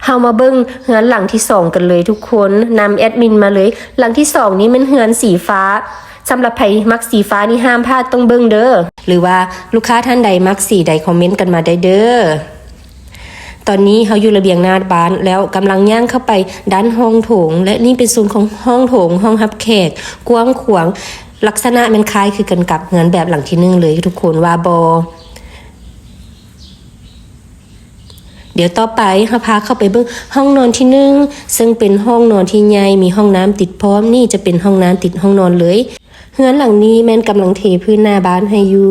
ເຮົາມາເບິ່ງເຮືອນຫຼັງທີສອງກັນເລີຍທຸກຄົນ, ນຳແອດມິນມາເລີຍ. ຫຼັງທີສອງນີ້ແມ່ນເຮືອນສີຟ້າ. ສຳລັບໃຜມັກສີຟ້ານີ້ຫ້າມພາດຕ້ອງເບິ່ງເດີ້ ຫຼືວ່າລູກຄ້າທ່ານໃດມັກສີໃດຄອມເມັນກັນມາໄດ້ເດີ້. ຕອນນີ້ເຮົາຢູ່ລະບຽງໜ້າບ້ານແລ້ວ ກຳລັງຍ່າງເຂົ້າໄປດ້ານຫ້ອງໂຖງ ແລະ ນີ້ເປັນໂຊນຂອງຫ້ອງໂຖງ, ຫ້ອງຮັບແຂກ ກວ້າງຂວາງ. ລັກສະນະແມ່ນຄ້າຍຄືກັນກັບເຮືອນແບບຫຼັງທີໜຶ່ງເລີຍທຸກຄົນ ວ່າບໍ່? ດຽວຕໍ່ໄປເຮົາພາເຂົ້າໄປເບິ່ງຫ້ອງນອນທີໜຶ່ງ ເຊິ່ງເປັນຫ້ອງນອນທີ່ໃຫຍ່ ມີຫ້ອງນ້ຳຕິດພ້ອມ. ນີ້ຈະເປັນຫ້ອງນ້ຳຕິດຫ້ອງນອນເລີຍ. ເຮືອນຫຼັງນີ້ແມ່ນກຳລັງເທພື້ນໜ້າບ້ານໃຫ້ຢູ່.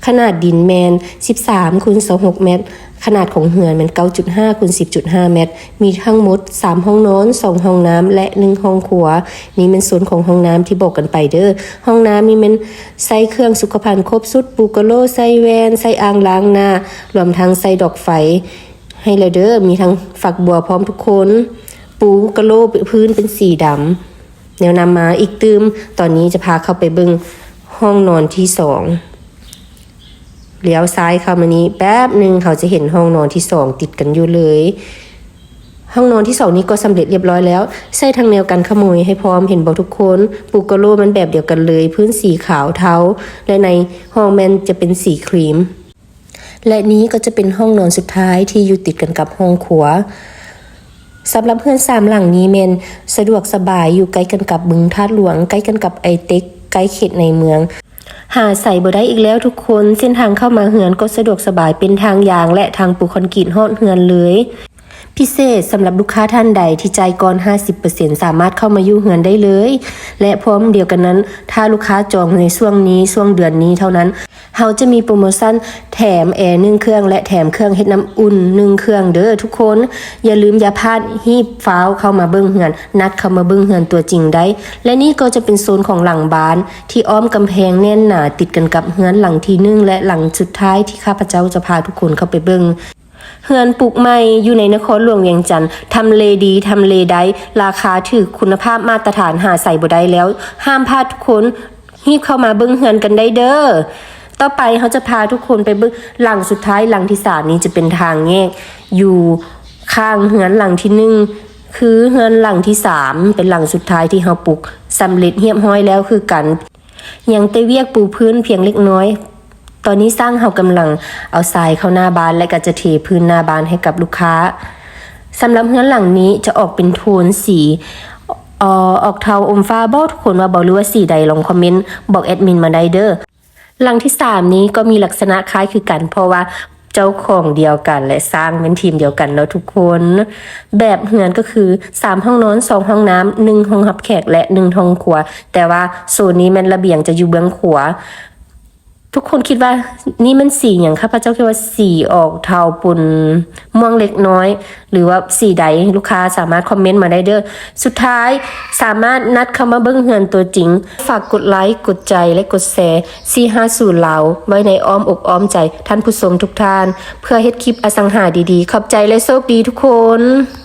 ຂະໜາດດິນແມ່ນສິບສາມຄູນຊາວຫົກແມັດ, ຂະໜາດຂອງເຮືອນແມ່ນເກົ້າຈຸດຫ້າຄູນສິບຈຸດຫ້າແມັດ, ມີທັງໝົດສາມຫ້ອງນອນ, ສອງຫ້ອງນ້ຳ ແລະ ໜຶ່ງຫ້ອງຄົວ. ນີ້ແມ່ນໂຊນຂອງຫ້ອງນ້ຳທີ່ບອກກັນໄປເດີ້. ຫ້ອງນ້ຳນີ້ແມ່ນໃສ່ເຄື່ອງສຸຂະພັນຄົບຊຸດ, ປູກະໂຫຼ, ໃສ່ແວ່ນ, ໃສ່ອ່າງລ້າງໜ້າ, ລວມທັງໃສ່ດອກໄຟໃຫ້ແລ້ວເດີ້. ມີທັງຝັກບົວພ້ອມທຸກຄົນ. ປູກະໂຫຼພື້ນເປັນສີດຳ. ແນວນຳມາອີກຕື່ມ. ຕອນນີ້ຈະພາເຂົ້າໄປເບິ່ງຫ້ອງນອນທີສອງ. ລ້ຽວຊ້າຍເຂົ້າມານີ້ແປັບໜຶ່ງ ເຮົາຈະເຫັນຫ້ອງນອນທີສອງຕິດກັນຢູ່ເລີຍ. ຫ້ອງນອນທີສອງນີ້ກໍສຳເລັດລຽບຮ້ອຍແລ້ວ. ໃສ່ທັງແນວກັນຂະໂມຍໃຫ້ພ້ອມ, ເຫັນບໍ່ທຸກຄົນ? ປູກະໂຫຼມັນແບບດຽວກັນເລີຍ, ພື້ນສີຂາວເທົາ ແລະ ໃນຫ້ອງແມ່ນຈະເປັນສີຄຣີມ. ແລະ ນີ້ກໍຈະເປັນຫ້ອງນອນສຸດທ້າຍທີ່ຢູ່ຕິດກັນກັບຫ້ອງຄົວ. ສຳລັບເຮືອນສາມຫຼັງນີ້ແມ່ນສະດວກສະບາຍ, ຢູ່ໃກ້ກັນກັບບຶງທາດຫຼວງ, ໃກ້ກັນກັບໄອເຕັກ, ໃກ້ເຂດໃນເມືອງ. ຫາໃສບໍ່ໄດ້ອີກແລ້ວທຸກຄົນ. ເສັ້ນທາງເຂົ້າມາເຮືອນກໍສະດວກສະບາຍ, ເປັນທາງຢາງ ແລະ ທາງປູຄອນກຣີດຮອດເຮືອນເລີຍ. ພິເສດສຳລັບລູກຄ້າທ່ານໃດທີ່ຈ່າຍກ່ອນຫ້າສິບເປີເຊັນ ສາມາດເຂົ້າມາຢູ່ເຮືອນໄດ້ເລີຍ ແລະ ພ້ອມດຽວກັນນັ້ນ ຖ້າລູກຄ້າຈອງໃນຊ່ວງນີ້, ຊ່ວງເດືອນນີ້ເທົ່ານັ້ນ, ເຮົາຈະມີໂປຣໂມຊັນແຖມແອໜຶ່ງເຄື່ອງ ແລະ ແຖມເຄື່ອງເຮັດນ້ຳອຸ່ນໜຶ່ງເຄື່ອງເດີ້ທຸກຄົນ. ຢ່າລືມຢ່າພາດ, ຮີບຟ້າວເຂົ້າມາເບິ່ງເຮືອນ, ນັດເຂົ້າມາເບິ່ງເຮືອນຕົວຈິງໄດ້. ແລະ ນີ້ກໍຈະເປັນໂຊນຂອງຫຼັງບ້ານທີ່ອ້ອມກຳແພງແໜ້ນໜາ ຕິດກັນກັບເຮືອນຫຼັງທີໜຶ່ງ ແລະ ຫຼັງສຸດທ້າຍທີ່ຂ້າພະເຈົ້າຈະພາທຸກຄົນເຂົ້າໄປເບິ່ງ. ເຮືອນປຸກໃໝ່ຢູ່ໃນນະຄອນຫຼວງວຽງຈັນ, ທຳເລດີ, ທຳເລໄດ້, ລາຄາຖືກ, ຄຸນນະພາບມາດຕະຖານ, ຫາໃສບໍ່ໄດ້ແລ້ວ. ຫ້າມພາດທຸກຄົນ, ຮີບເຂົ້າມາເບິ່ງເຮືອນກັນໄດ້ເດີ້. ຕໍ່ໄປເຮົາຈະພາທຸກຄົນໄປເບິ່ງຫຼັງສຸດທ້າຍ, ຫຼັງທີສາມນີ້ຈະເປັນທາງແຍກຢູ່ຂ້າງເຮືອນຫຼັງທີໜຶ່ງ, ຄືເຮືອນຫຼັງທີສາມ ເປັນຫຼັງສຸດທ້າຍທີ່ເຮົາປຸກສຳເລັດຮຽບຮ້ອຍແລ້ວຄືກັນ. ຍັງແຕ່ວຽກປູພື້ນພຽງເລັກນ້ອຍ. ຕອນນີ້ຊ່າງເຮົາກຳລັງເອົາຊາຍເຂົ້າໜ້າບ້ານ ແລະ ກໍຈະເທພື້ນໜ້າບ້ານໃຫ້ກັບລູກຄ້າ. ສຳລັບເຮືອນຫຼັງນີ້ຈະອອກເປັນໂທນສີ ເອີ ອອກເທົາອົມຟ້າ. ບອກທຸກຄົນວ່າບໍ່ ຫຼືວ່າສີໃດ? ລອງຄອມເມັນບອກແອດມິນມາໄດ້ເດີ້. ຫຼັງທີສາມນີ້ກໍມີລັກສະນະຄ້າຍຄືກັນ ເພາະວ່າເຈົ້າຂອງດຽວກັນ ແລະ ຊ່າງແມ່ນທີມດຽວກັນເນາະທຸກຄົນ. ແບບເຮືອນກໍຄືສາມຫ້ອງນອນ, ສອງຫ້ອງນ້ຳ, ໜຶ່ງຫ້ອງຮັບແຂກ ແລະ ໜຶ່ງຫ້ອງຄົວ. ແຕ່ວ່າໂຊນນີ້ແມ່ນລະບຽງຈະຢູ່ເບື້ອງຂວາ. ທຸກຄົນຄິດວ່ານີ້ແມ່ນສີຫຍັງ? ຂ້າພະເຈົ້າຄິດວ່າສີອອກເທົາປົນມ່ວງເລັກນ້ອຍ ຫຼືວ່າສີໃດ? ລູກຄ້າສາມາດຄອມເມັນມາໄດ້ເດີ້. ສຸດທ້າຍສາມາດນັດເຂົ້າມາເບິ່ງເຮືອນຕົວຈິງ. ຝາກກົດໄລ, ກົດໃຈ ແລະ ກົດແຊ ສີ່ຫ້າສູນລາວ ໄວ້ໃນອ້ອມອົກອ້ອມໃຈທ່ານຜູ້ຊົມທຸກທ່ານ ເພື່ອເຮັດຄລິບອະສັງຫາດີໆ. ຂອບໃຈ ແລະ ໂຊກດີທຸກຄົນ.